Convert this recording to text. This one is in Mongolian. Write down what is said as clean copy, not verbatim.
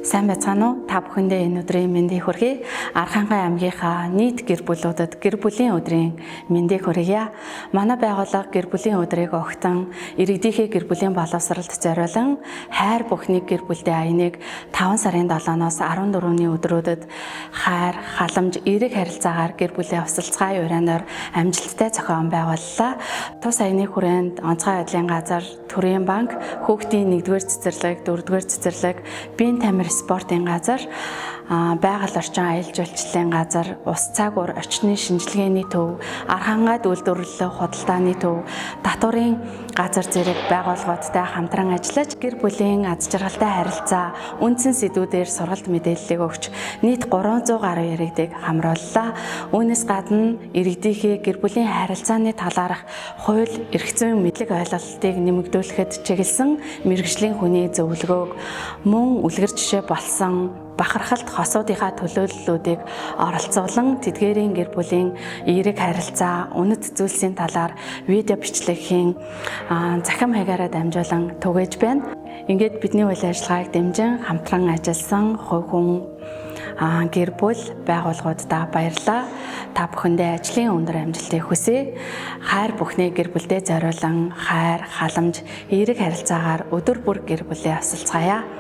Сайн байцгаана уу? Та бүхэндээ энэ өдрийн мэндийг хүргэе. Архангай аймгийнхаа нийт гэр бүлүүдэд гэр бүлийн өдрийн мэндийг хүргье. Манай байгууллага гэр бүлийн өдрийг огтон иргэдийнхээ гэр бүлийн боловсролд зориулан хайр бүхний гэр бүлдээ аяныг 5 сарын 7-оос 14-ний өдрүүдэд хайр, халамж, эерэг харилцаагаар гэр бүлээ осолцгаая урианаар амжилттай зохион байгууллаа. Тус аяны хүрээнд онцгой байдлын газар, төрийн банк, хүүхдийн 1-р цэцэрлэг, 4-р цэцэрлэг, биеийн тамир спортын газар, байгаль орчин аялал жуулчлалын газар, ус цаагуур орчны шинжилгээний төв, Архангайд үйлдвэрлэх худалдааны төв, татварын газар зэрэг байгууллагуудтай хамтран ажиллаж гэр бүлийн аз жаргалтай харилцаа үндсэн сэдвүүдээр сургалт мэдээллийг өгч нийт 300 гаруй иргэдийг хамрууллаа. Үүнээс гадна иргэдийнхээ гэр бүлийн харилцааны талаарх хууль эрх зүйн мэдлэг ойлголтыг нэмэгдүүлэхэд чиглэсэн мэргэжлийн хүний зөвлөгөөг мөн үлгэр жишээ болсон бахархалт хосуудынхаа төлөөллүүдийг оролцуулан тэдгээрийн гэр бүлийн эерэг харилцаа, үнэт зүйлсийн талаар видео бичлэг хийн захим хаягаараа дамжуулан түгээж байна. Ингээд бидний үйл ажиллагааг дэмжин хамтран ажилласан хувь хүн, гэр бүл, байгууллагуудаа баярлалаа. Та бүхэндээ ажлын өндөр амжилтыг хүсье. Хайр бүхний гэр бүлдээ зориулан хайр, халамж, эерэг харилцаагаар өдөр бүр гэр бүлээ осолцгаая.